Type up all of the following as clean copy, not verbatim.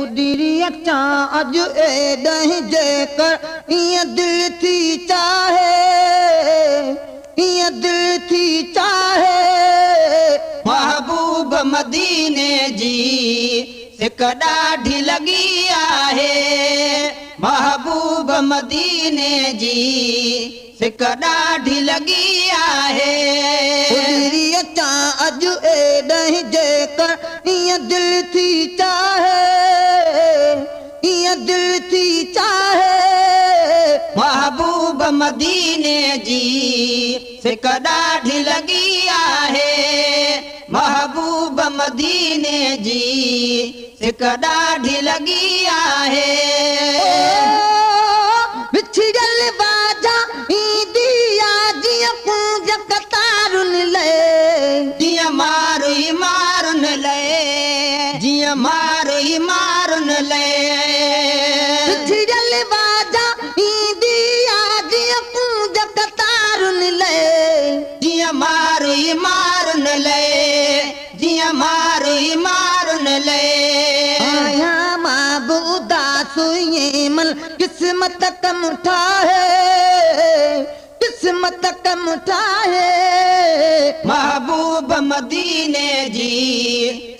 اڏري اچان اڄ ايڏانهن جيڪر ائين دل ٿي چاهي، ائين دل ٿي چاهي. محبوب مديني جي سڪ ڏاڍي لڳي آهي، محبوب مديني جي سڪ ڏاڍي لڳي آهي. اڏري اچان اڄ ايڏانهن جيڪر ائين دل ٿي چاهي، ائين دل ٿي چاهي. محبوب مديني جي سڪ ڏاڍي لڳي آهي، محبوب مديني جي سڪ ڏاڍي لڳي آهي. وڇڙيل واجا ايندي آ جيئن ڪونج قطارن لئي، جيئن ماروئي مارن لئي، جيئن ماروئي مارن لئي. وڇڙيل واجا ايندي آ جيئن ڪونج قطارن لئي، جيئن ماروئي مارن لئي، جيئن ماروئي مارن لئي. آهيان مان به اداس ائين من قسمت ڪم ٺاهي، قسمت ڪم ٺاهي. محبوب مديني جي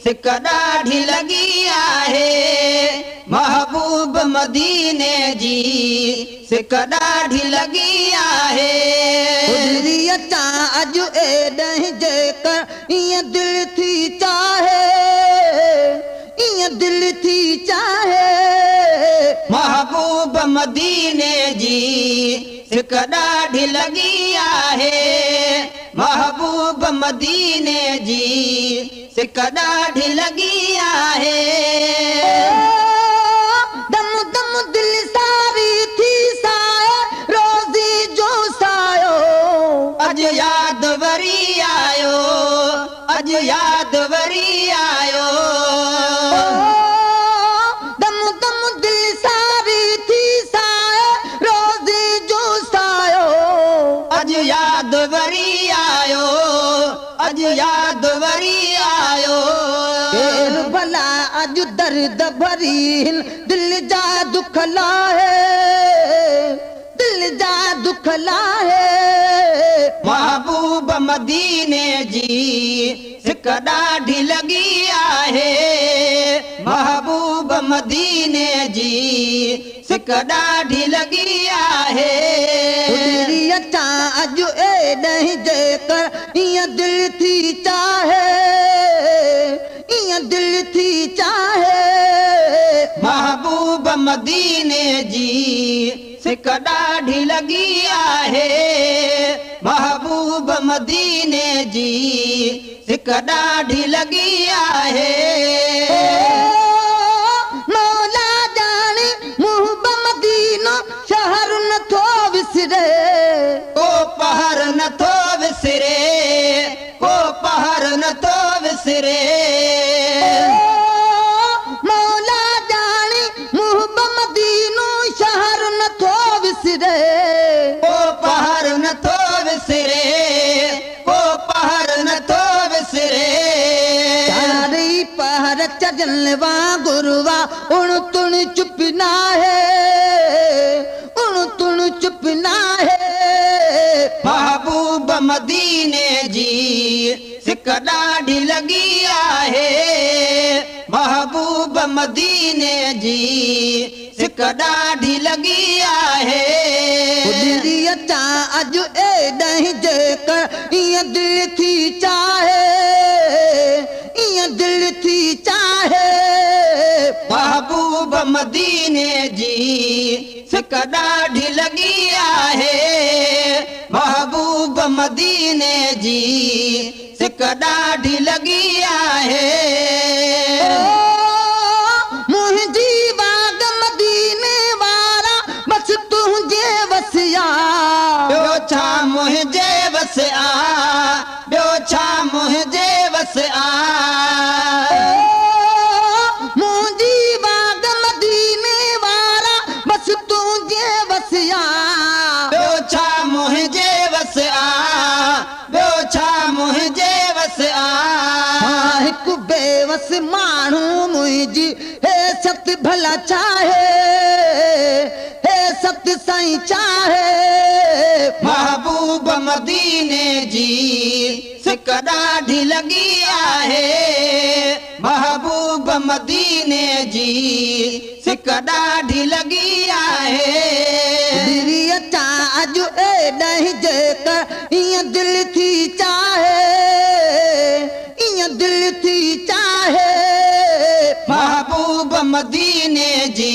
سڪ ڏاڍي لڳي آهي، محبوب مديني جي سڪ ڏاڍي لڳي آهي. اڏري اچان اڄ ايڏانهن جيڪر ائين دل ٿي چاهي، ائين دل ٿي چاهي. محبوب مديني جي سڪ ڏاڍي لڳي آهي، محبوب مديني جي سڪ ڏاڍي لڳي آهي. دم دم دل ساري ٿي سائي روزي جو سايو، اڄ ياد وري آيو، اڄ ياد وري آيو. دم دم دل ساري ٿي سائي روزي جو سايو، اڄ ياد وري آيو، اڄ ياد وري آيو. ڪير ڀلا اڄ درد ڀري هن دل جا دک لاهي، دل جا دک لاهي. محبوب مديني جي سڪ ڏاڍي لڳي آهي، محبوب مديني جي سڪ ڏاڍي لڳي آهي. اڏري اچان اڄ ايڏانهن جيڪر ائين دل ٿي چاهي، ائين دل ٿي چاهي. محبوب مديني جي سڪ ڏاڍي لڳي آهي، محبوب مديني جي سڪ ڏاڍي لڳي آهي. مولا ڄاڻي محب مدينو شهر نٿو وسري، ڪو پهر نٿو وسري، ڪو پهر نٿو وسري. مولا ڄاڻي محب مدينو شهر نٿو وسري، ڪو پهر نٿو وسري، ڪو پهر نٿو وسري. چارئي پهر چرين وانگر وا اڻ تڻ چپ ناهي، اڻ تڻ چپ ناهي. محبوب مديني جي سڪ ڏاڍي لڳي آهي، محبوب مديني جي سڪ ڏاڍي لڳي آهي. اڏري اچان اڄ ايڏانهن جيڪر ائين دل ٿي چاهي، ائين دل ٿي چاهي. محبوب مديني جي سڪ ڏاڍي لڳي آهي، محبوب مديني جي سڪ ڏاڍي لڳي آهي. منهنجي باغ مديني وارا بس تنهنجي وس آ، ٻيو ڇا منهنجي وس آ، ٻيو ڇا منهنجي وس آ. منهنجي باغ مديني وارا بس تنهنجي وس آ، ٻيو ڇا منهنجي وس آ، ٻيو ڇا منهنجي وس آ. مان هڪ وس ماڻهو منهنجي حيثيت ڀلا ڇاهي، حيثيت سائين ڇاهي. محبوب مديني جي سڪ ڏاڍي لڳي آهي، محبوب مديني جي سڪ ڏاڍي لڳي آهي. گذري اچان اڄ ايڏانهن جيڪر ائين دل ٿي چاهي، ائين دل ٿي چاهي. محبوب مديني جي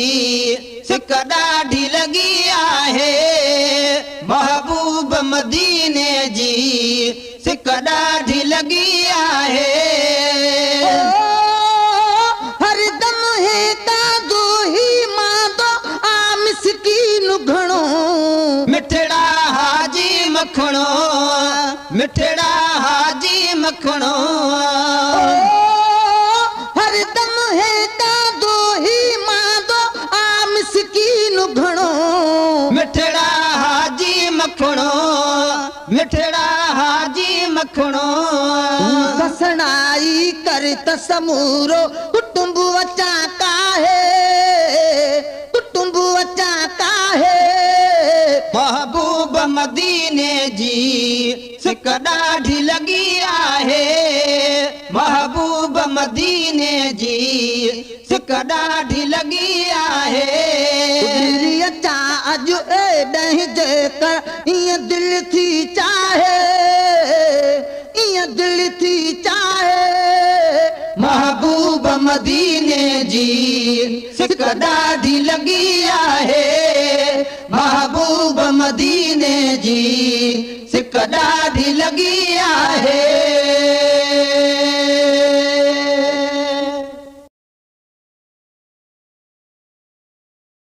سڪ ڏاڍي لڳي آهي، محبوب مديني جي سڪ ڏاڍي لڳي آهي. هر دم هي ڪاندو هي ماندو آ مسڪين گهڻو. مٺڙا حاجي مکڻو، مٺڙا حاجي مکڻو. هر دم هي ڪاندو هي ماندو آ مسڪين گهڻو. مٺڙا حاجي مکڻو، مٺڙا حاجي مکڻو. کسڻائي ڪر ته سمورو ڪٽنب اچان ڪاهي، ڪٽنب اچان ڪاهي. محبوب مديني جي سڪ ڏاڍي لڳي آهي، محبوب مديني جي سڪ ڏاڍي لڳي آهي. گذري اچان اڄ ايڏانهن جيڪر ائين دل ٿي چاهي، ائين دل ٿي چاهي. محبوب مديني جي سڪ ڏاڍي لڳي آهي، محبوب مديني جي سڪ ڏاڍي لڳي